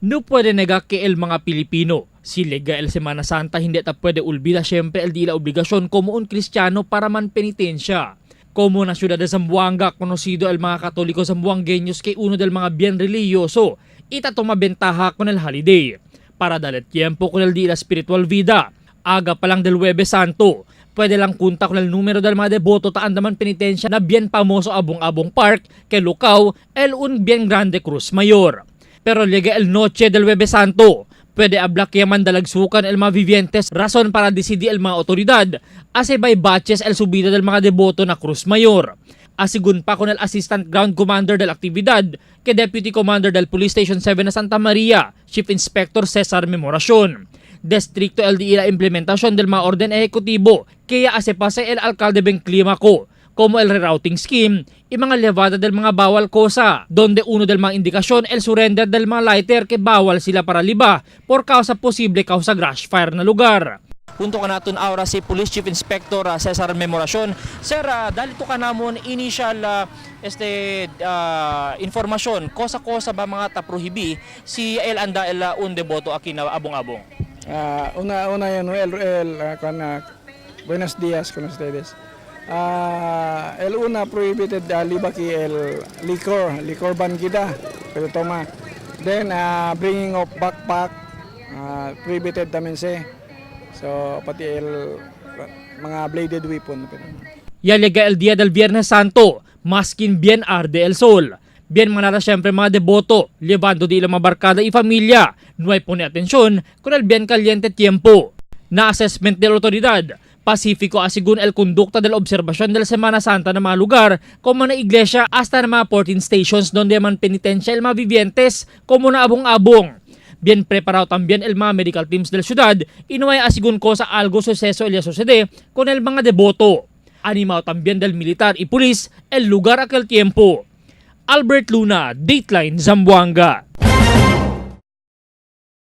No puede negar que el mga Pilipino, si llega el Semana Santa hindi ta puede olvida siempre el día la obligación como un cristiano para man penitencia. Como na ciudad de Zamboanga, conocido el mga Katoliko zamboangueños que uno del mga bien religioso, ita toma ventaja con el holiday para darle tiempo con el día espiritual vida. Aga pa lang del Huwebes Santo, puede lang kunta con el número del mga devoto ta andaman penitencia na bien famoso Abong-Abong Park que lukaw el un bien grande cruz mayor. Pero llega el noche del Huwebes Santo, puede habla que man dalagsukan el mga vivientes razón para decidir el mga otoridad ase by batches el subida del mga devoto na Cruz Mayor. Asigun pa con el Assistant Ground Commander del actividad que Deputy Commander del Police Station 7 na Santa Maria, Chief Inspector Cesar Memoracion. Destricto el di la implementación del mga orden ejecutivo que hace pase el alcalde Ben Climaco como el rerouting scheme y mga levada del mga bawal cosa, donde uno del mga indikasyon el surrender del mga lighter que bawal sila para liba por causa posible causa grass fire na lugar. Punto ka naton aura si Police Chief Inspector Cesar Memoracion. Sir, dahil ito ka namon initial informasyon, cosa-cosa ba mga taprohibi si el anda el un deboto aki na abong-abong? Una yan, el, buenos días con ustedes. El una prohibited liba ki el liquor, liquor ban kita, pero toma. Then bringing of backpack, prohibited también se. So pati el mga bladed weapon. Ya llega el día del Viernes Santo, maskin bien arde el sol. Bien manara siyempre mga deboto, llevando di ilang mga barkada y familia. No hay pone atensyon con el bien caliente tiempo. Na assessment de la autoridad, Pacífico asigun el conducta de la observación de la Semana Santa na mga lugar como na iglesia hasta na mga 14 stations donde man penitencia el mga vivientes como na abong-abong. Bien preparado también el mga medical teams del ciudad y no hay asigun cosa algo suceso el sucede con el mga devoto. Animado también del militar y pulis el lugar aquel tiempo. Albert Luna, Dateline, Zamboanga.